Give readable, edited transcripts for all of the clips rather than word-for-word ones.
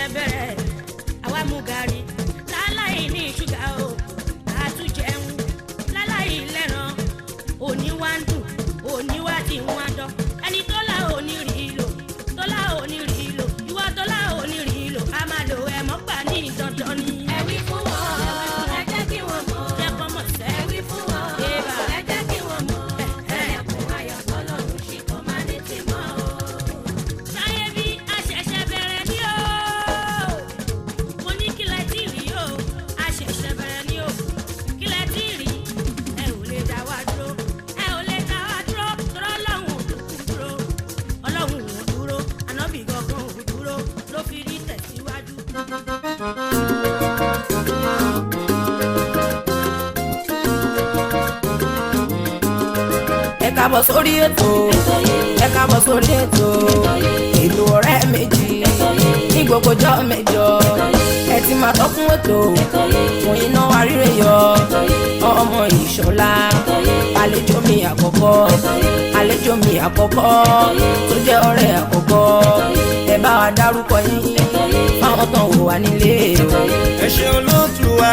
Ṣẹ̀ṣẹ̀ bẹ̀rẹ̀, àwa mú gàrí láláì ní ṣúgà o, àtúnjẹun láláì lẹ́ran. Òní wá ń dùn, òní wá ti ń wá dán. Ẹni tó lá òní rí lò, tó lá òní rí lò, ìwọ tó lá òní rí lò, a máa lò ẹ̀ mọ́ pa ní dandan ni. Ẹ wí fún wọn, ẹ jẹ́ kí wọ́n mọ̀. Jẹ́ kọ́ mọ̀ sẹ́. Ẹ wí fún wọn, Ébà. ẹ jẹ́ kí wọ́n mọ̀. Ẹlẹ́kùn ayọ̀ tọ́lọ́run ṣì kò máa ní tìmọ̀ o. Sáyé bí a ṣẹ̀ṣẹ̀ bẹ̀rẹ̀ ní o. Mo ní kílẹ̀ tí rí o, a ṣẹ̀ṣẹ̀ bẹ̀rẹ̀ ní o. Kílẹ̀ tí rí, ẹ ò lè dá wa dúró. Ẹ ò lè dá wa dúró, tọ́rọ́ Ọlọ́run ò dúkú dúró. Ọlọ́run ò dúró, ànábì gangan ò dúró, ló fi rí tẹ̀síwájú. Ẹ káàbọ̀ sórí ètò, ẹ káàbọ̀ sórí ètò, ètò ọ̀rẹ́ méjì ní gbogbo ọjọ́ mẹ́jọ. Ẹ ti máa tọ́kún ètò fún iná àríre yọ ọmọ ìṣọ̀lá, àlejò mi àkọ́kọ́, àlejò mi àkọ́kọ́ tó jẹ́ ọ̀rẹ́ àkọ́kọ́. Ẹ bá wa dárúkọ yín fáwọn tán wò wá nílé o. Ẹ ṣe olóòtú wa,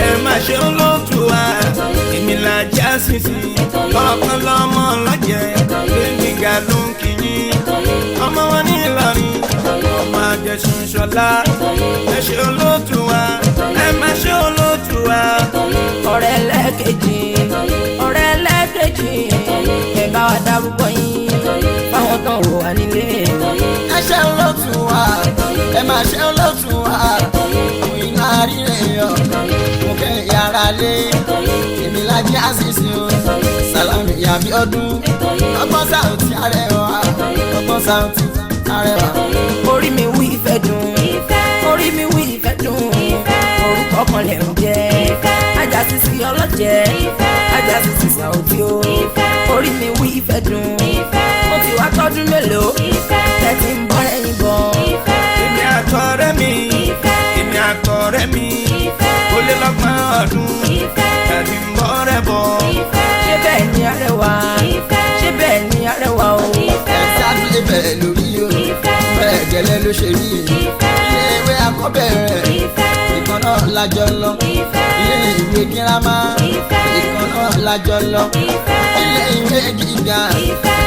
ẹ má ṣe olóòtú wa. Èmi là já sísì ọ̀kan lọ́mọ lọ́jẹ̀ gbẹ̀ngà ló ń kíyìn ọmọ wọn ní Ìlọrin, ọmọ àjẹsùn ṣọlá. Ẹ ṣe olóòtú wa, ẹ má ṣe olóòtú wa. Ọ̀rẹ́ lẹ́ẹ̀kejì, ọ̀rẹ́ lẹ́ẹ̀kejì, ẹ bá wa dárúkọ yín fáwọn tán wò wá nílé o. Ẹ ṣe olóòtú wa, ẹ máa ṣe olóòtú wa. Fún iná rírẹ̀ yọ mo kẹ́ yàrá lé. Èmi lájí àṣìṣe o, Sàlámì yàbí ọdún, ọgbọ́n Sàùtì arẹwà, ọgbọ́n Sàùtì arẹwà. Orí mi wí ìfẹ́ dùn, orí mi wí ìfẹ́ dùn, orúkọ kan lẹ̀ ń jẹ́, ajá sisi ọlọ́jẹ́, ajá sisi Sàùtì o. Orí mi wí ìfẹ́ dùn, mo ti wá tọ́dún mélòó tẹ́tí ń bọ́ lẹ́yìn bọ́? Èmi àtọ̀rẹ́ mi, èmi àtọ̀rẹ́ mi, ó lé lọ́gbọ̀n ọdún tàbí ń bọ́ rẹ̀ bọ̀. Ṣé bẹ́ẹ̀ ni arẹwà? Ṣé bẹ́ẹ̀ ni arẹwà o? Ẹ̀sán bẹ́ẹ̀ lórí o, bẹ́ẹ̀ gẹ́lẹ́ ló ṣe rí. Ilé ìwé akọ́bẹ̀rẹ̀ ìkan náà lájọ lọ, ilé ìwé girama ìkan náà lájọ lọ, ilé ìwé gíga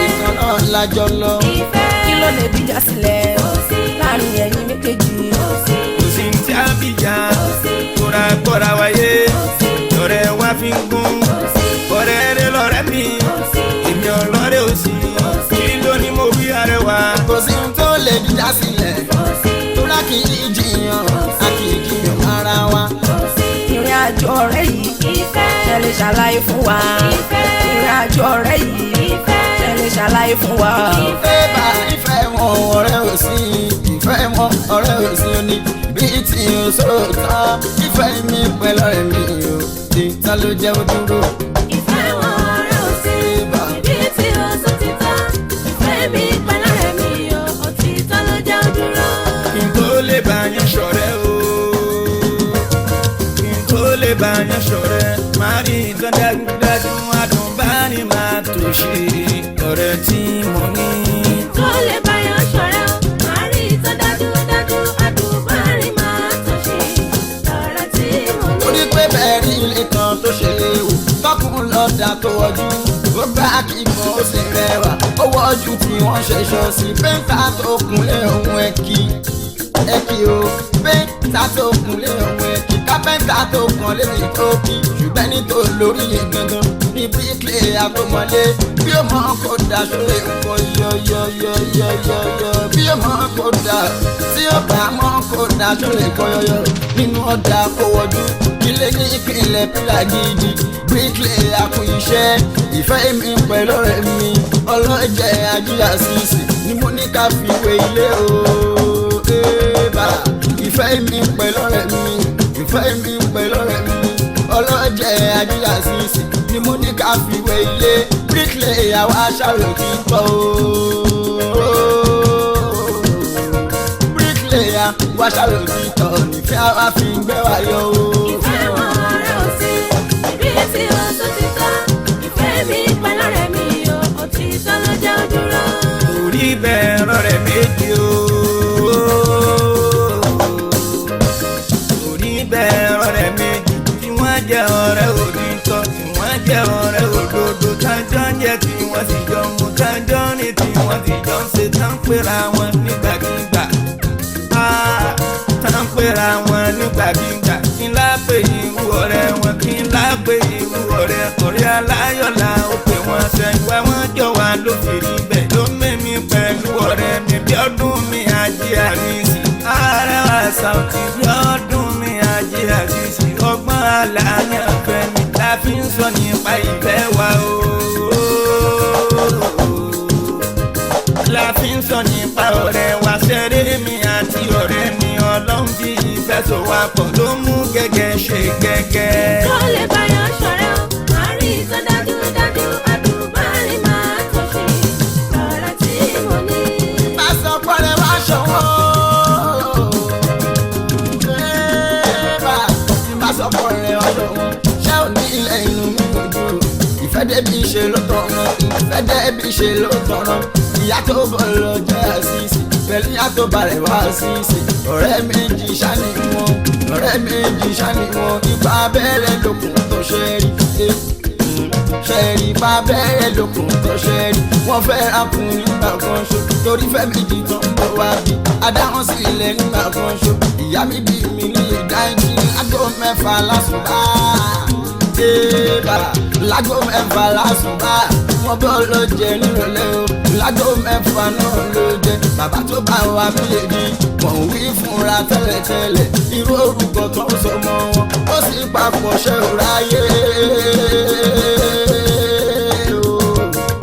ìkan náà lájọ lọ. Kí ló lè bíjà sílẹ̀ láàrin ẹ̀yin méjèèjì? Kò sí ní tí a fi jà kóra kóra wáyé lọ́rẹ́ wá fi ń gún ọ̀rẹ́ rẹ lọ́rẹ́ mi, èmi ọlọ́rẹ́ ò sí. Kí ló ní mo wí, arẹwà? Kò sí ohun tó lè díjà sílẹ̀ tó rà, kì í jiyàn, a kì í jiyàn ara wa. Ìrìn àjò ọ̀rẹ́ yìí, ṣe lè ṣàlàyé fún wa? Ìrìn àjò ọ̀rẹ́ yìí, ṣe lè ṣàlàyé fún wa? Ìfẹ́ bá ìfẹ́ wọn ọ̀rẹ́ ò sí, ìfẹ́ wọn ọ̀rẹ́ ò sí ní bí tí o sòótọ́. Ìfẹ́ mi pẹ̀lú ọ̀rẹ́ mi o, títọ́ ló jẹ́ ó dúró. Ìfẹ́ wọn ọ̀rẹ́ ò sí, ibi tí ó sọ ti tán. Ìfẹ́ mi pẹ̀lú ọ̀rẹ́ mi o, òtítọ́ ló jẹ́ ó dúró. Kí n tó lè bá yẹn ṣọ̀rẹ́ o, kí n tó lè bá yẹn ṣọ̀rẹ́, máa rí ìtàn dájúdájú, adùn bá ní máa tó ṣe ọ̀rẹ́ tí mo ní. Tó lè báyọ̀ ṣọ̀rẹ́ o, máa rí ìtọ́ dájúdájú, àdùbárin máa tún ṣe ọ̀rẹ́ tí mo ní. Torí pé bẹ́ẹ̀ rí ilé kan tó ṣe léwu tọkùn lọ́dà tó wọ́jú, ó gbá kíkan, ó sì rẹwà, ó wọ́jú tí wọ́n ṣẹ̀ṣọ́ sí. Pẹ́ńtà tó kúnlé ohun ẹ̀kí ẹ̀kí o, pẹ́ńtà tó kúnlé ohun ẹ̀kí, kápẹ́ńtà tó kàn lé ní tókì, ṣùgbọ́n ní tó lórí yẹn gangan ní bíríkìlì àtọmọlé. Bí ó mọ kó dà sórí nǹkan yọyọyọyọyọ, bí ó mọ kó dà, tí ó bá mọ kó dà sórí nǹkan yọyọ nínú ọ̀dà kó wọ́jú. Ilé ní ìpínlẹ̀ pílà gidi, bíríkìlì àkú iṣẹ́. Ìfẹ́ mi pẹ̀lú ọ̀rẹ́ mi ọlọ́jẹ̀ ajíyà sísì ni mo ní ká fi wé ilé o. Ébà, ìfẹ́ mi pẹ̀lú ọ̀rẹ́ mi, ìfẹ́ mi pẹ̀lú ọ̀rẹ́ mi ọlọ́jẹ̀ ajíyà sísì ni mo ní ká fi wé ilé. Bíríkìlì àwọn aṣàrò ti tọ́ o, bíríkìlì àwọn aṣàrò ti tọ́, nífẹ̀ẹ́ àwa fi ń gbẹ́ wa yọ o. Ìfẹ́ wọn ọ̀rẹ́ ò sí, ibi tí ó sọ ti tán. Ìfẹ́ mi pẹ̀lú ọ̀rẹ́ mi o, òtítọ́ ló jẹ́ ó dúró. Orí bẹ́ẹ̀ rọrẹ méjì o. jẹ́ ọ̀rẹ́ òtítọ́, tí wọ́n jẹ́ ọ̀rẹ́ òdodo, tájọ́ ń jẹ́ tí wọ́n sì jọ mú, tájọ́ ní tí wọ́n sì jọ ń ṣe, tán pera wọn nígbàkigbà. Tán pera wọn nígbàkigbà. Kí n lápè irú ọ̀rẹ́ wọn, kí n lápè irú ọ̀rẹ́, ọ̀rẹ́ aláyọ̀ la ó pè wọ́n sẹ́yìn wá, wọ́n jọ wá ló fi rí bẹ́ẹ̀ ló mẹ́mi pẹ̀lú ọ̀rẹ́ mi bí ọdún mi ajé àrísí. Arẹwà Saoty bí ọdún mi ajé àrísí. Ọgbọ́n àlàyé fẹ́ mi la fi ń sọ nípa ìfẹ́ wa o. La fi ń sọ nípa ọ̀rẹ́ wa, ṣeré mi àti ọ̀rẹ́ mi, ọlọ́run bí ìfẹ́ so wá pọ̀ ló mú gẹ́gẹ́ ṣe gẹ́gẹ́. Tó lè báyọ̀ ṣọ̀rẹ́ o, máa rí ìtọ́ dájúdájú, àdùbárí máa tó ṣe ọ̀rẹ́ tí mo ní. Bá sọ pọ́nrẹ́ wá ṣọwọ́. Bá bá sọ pọ́nrẹ́ wá ṣọwọ́. Ṣé ò ní ilẹ̀ inú mi ò dúró? Ìfẹ́ débi ṣe ló tọ̀nà. Ìfẹ́ débi ṣe ló tọ̀nà. Ìyá tó bọ̀ lọ jẹ́ àṣìṣe. Pẹ̀lú ìyá tó balẹ̀ wá àṣìṣe. Ọ̀rẹ́ méjì ṣáni wọn. Ọ̀rẹ́ méjì ṣáni wọn. Ipa abẹ́rẹ́ lókun tó ṣe rí. Ṣe rí ipa abẹ́rẹ́ lókun tó ṣe rí. Wọ́n fẹ́ rakun nígbà kan ṣo. Torí fẹ́ méjì tó ń bọ̀ wá bí. Adáhùn sí ilẹ̀ nígbà kan ṣo. Ìyá mi bí mi ní ìdájí. Lágò mẹ́fà lásùbà. Ébà lágò mẹ́fà lásùbà. Wọ́n bọ́ ló jẹ nírọ̀lẹ́ o. Lágò mẹ́fà náà ló jẹ. Bàbá tó bá wa méjèèjì. Wọ́n wí fúnra tẹ́lẹ̀tẹ́lẹ̀. Irú orúkọ tó ń sọ mọ́ wọn. Ó sì papọ̀ ṣe ò ráyè o.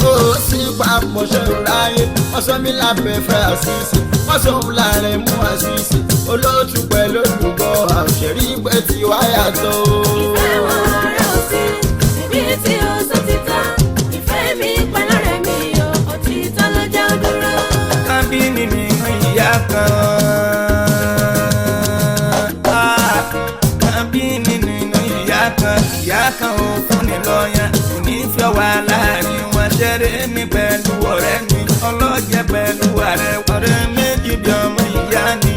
Ó sì papọ̀ ṣe ò ráyè. Wọ́n sọ mí lábẹ́ fẹ́ àṣìṣe. Wọ́n sọ òun láàrin mú àṣìṣe. Olóòtú pẹ̀lú olùgbọ́ àṣẹrí pé tí wáyà tó. Ìfẹ́ wọn ọ̀rẹ́ ò sí, níbi tí ó sọ ti tán. Ìfẹ́ mi pẹ̀lú ọ̀rẹ́ mi o, òtítọ́ ló jẹ́ ó dúró. Kábínì nínú ìyá kan. Kábínì nínú ìyá kan. Ìyá kan ò fúnni lọ́yàn. Kò ní fẹ́ wà láàrin wọn. Ṣeré mi pẹ̀lú ọ̀rẹ́ mi. Ọlọ́jẹ̀ pẹ̀lú ààrẹ. Ọ̀rẹ́ méjì bí ọmọ ìyá ni.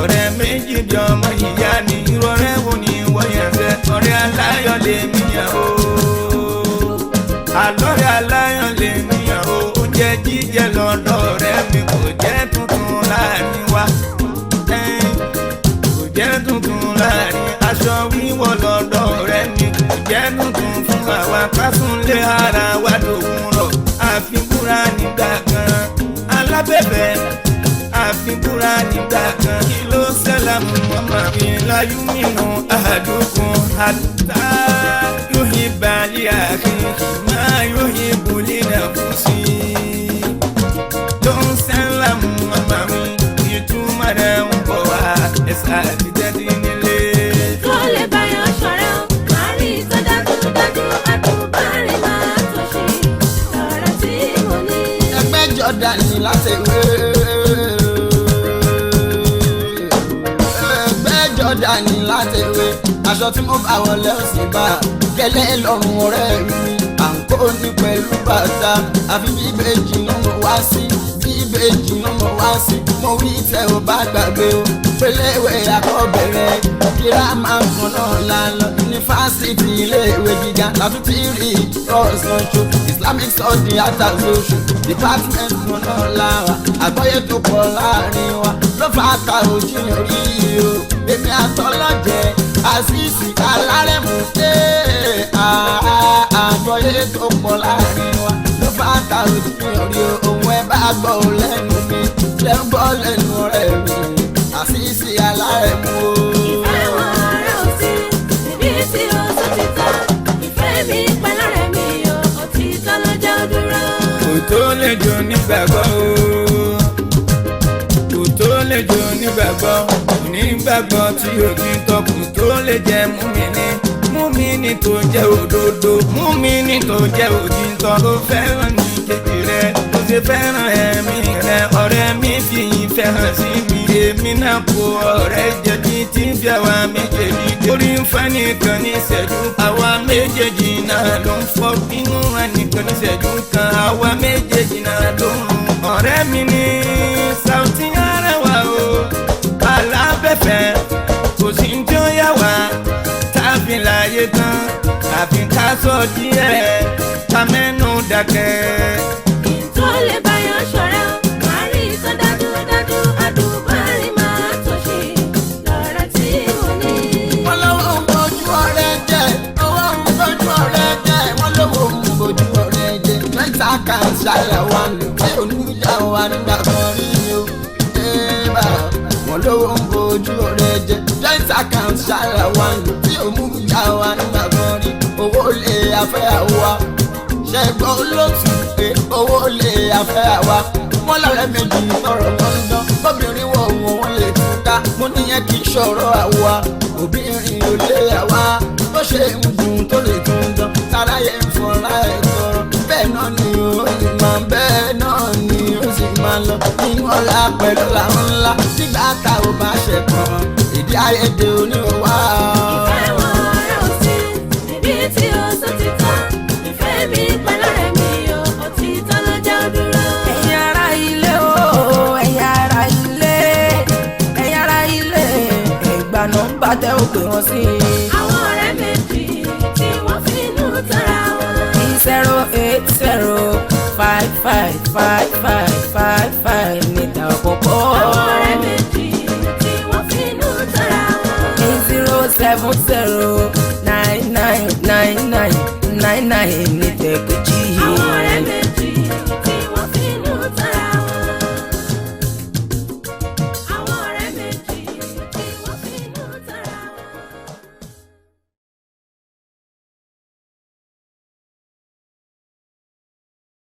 Ọ̀rẹ́ méjì bí ọmọ ìyá ni. Irú ọ̀rẹ́ wo ni wọ́n yàn fẹ́? Ọ̀rẹ́ aláyọ̀ lèmi yàn o. Àlọ́rẹ́ aláyọ̀ lèmi yàn o. Oúnjẹ jíjẹ lọ́dọ̀ ọ̀rẹ́ mi kò jẹ́ tuntun láàrin wa. Kò jẹ́ tuntun láàrin. Aṣọ wíwọ̀ lọ́dọ̀ ọ̀rẹ́ mi kò jẹ́ tuntun fún àwa. Kásùnlé ara wa dògún rọ̀. Àfikúnra nígbà kan. Alábẹ̀bẹ̀ àfikúnra nígbà kan. Kí ló sẹ́lámù ọmọ mi láyú nínú àdókùn àtà yóò balẹ̀ àkìkì máa yóò bulẹ̀ náà fún sí i. Ló ń sẹ́lámù ọmọ mi ìtumọ̀ rẹ̀ ń bọ̀ wá ẹ̀sà àti tẹ́tí nílé. Tó lè báyọ̀ ṣọ̀rẹ́ o, máa rí ìtọ́ dájúdájú, àdùbárí máa tó ṣe ọ̀rẹ́ tí mo ní. Ẹgbẹ́ jọ̀dá ní láti wé. Ẹgbẹ́ jọ̀dá ní láti wé. Aṣọ tí mo bá wọlé ó sì bá. Gẹ́lẹ́ lọ́rùn ọ̀rẹ́ mi. À ń kó ní pẹ̀lú bàtà. Àfi bí ìbejì náà mo wá sí. Bí ìbejì náà mo wá sí. Mo wí tẹ ò bá gbàgbé o. Péléwé àkọ́bẹ̀rẹ̀. Girama kan náà la lọ. Yunifásitì iléèwé gíga látúntì rí ọ̀sán ṣo. Islamic study àtàzóṣù. Department kan náà la wà. Àgbọ́yé tó pọ̀ láàrin wa. Ló fà á ta òjìyàn rí o. Èmi àtọ́lọ́jẹ àṣìṣì alárẹ̀mú dé. Àgbọ́yé tó pọ̀ láàrin wa. Ló fà á ta òjìyàn rí o. Òun ẹ bá gbọ́ ò lẹ́nu mi. Lẹ́ ń gbọ́ lẹ́nu ọ̀rẹ́ mi. Àṣìṣì alárẹ̀mú o. Ìfẹ́ wọn ọ̀rẹ́ ò sí, níbi tí ó sọ ti tán. Ìfẹ́ mi pẹ̀lú ọ̀rẹ́ mi o, òtítọ́ ló jẹ́ ó dúró. Kò tó lè jò nígbàgbọ́ o. Kò tó lè jò nígbàgbọ́. Onígbàgbọ́ tí ò ní tọ́ kò tó lè jẹ́ múmíní. Múmíní tó jẹ́ òdodo. Múmíní tó jẹ́ òtítọ́. Kò fẹ́ràn ní kejì rẹ̀. Kò ṣe fẹ́ràn ẹ̀mí rẹ̀. Ọ̀rẹ́ mi fi ìfẹ́ hàn sí mi. Èmi náà kó ọ̀rẹ́ jẹ títí bí àwa méjèèjì. Orí ń fa nìkan ní ìṣẹ́jú. Àwa méjèèjì náà ló ń fọ́. Inú wa nìkan ní ìṣẹ́jú kan. Àwa méjèèjì náà ló ń rún. Ọ̀rẹ́ mi ní Saoty Arẹwà o. Alábẹ́fẹ́ kò sí ní tí ó yà wá. Àfi ká sọ díẹ̀ ká mẹ́nu dákẹ́. Tó lè báyọ̀ ṣọ̀rẹ́ o, máa rí tó dájúdájú, àdùbárí máa tó ṣe lọ́rẹ́ tí mo ní. Wọ́n lọ́wọ́ ń bójú ọ̀rẹ́ jẹ́, owó ń bójú ọ̀rẹ́ jẹ́, wọ́n lọ́wọ́ ń bójú ọ̀rẹ́ jẹ́. Mẹ́ta kan ṣàlẹ̀ wa lò pé oníyà wa nígbà kan rí o. Ébà wọ́n lọ́wọ́ ń bójú ọ̀rẹ́ jẹ́. Mẹ́ta kan ṣàlẹ̀ wa lò pé oníyà wa nígbà kan rí. Owó lè afẹ́ àwa. Ṣẹ́gbọ́n olóòtú pé owó lè afẹ́ àwa. Wọ́n lọ́rẹ́ méjì tọrọ lọ́ndán. Bọ́bìnrin wọ̀ wọ́n wọ́n lè túká. Mo níyẹn kì í ṣọ̀rọ̀ àwa. Obìnrin ò lè àwa. Bó ṣe ń dùn tó lè tún dán. Táráyé ń fọnra ẹ̀ tọrọ. Bẹ́ẹ̀ náà ni ó sì máa bẹ́ẹ̀ náà ni ó sì máa lọ. Nínú ọ̀la pẹ̀lú làwọn ńlá. Nígbà tá ò bá ṣẹ̀ kan, èdè àìyedè oníwà. Ìfẹ́ wọn ọ̀rẹ́ ò sí, níbi tí ó sọ ti tán. Ìfẹ́ mi pẹ̀lú ọ̀rẹ́ mi o, òtítọ́ ló jẹ́ ó dúró. Ẹ̀yin ará ilé o, ẹ̀yin ará ilé, ẹ̀yin ará ilé, ẹ̀gbà nọ́mbà tẹ́ ò pè wọ́n sí. Àwọn ọ̀rẹ́ méjì tí wọ́n finú tọ́ra wọn. 080555555 níta àkọ́kọ́. Àwọn ọ̀rẹ́ méjì tí wọ́n finú tọ́ra wọn. 070999999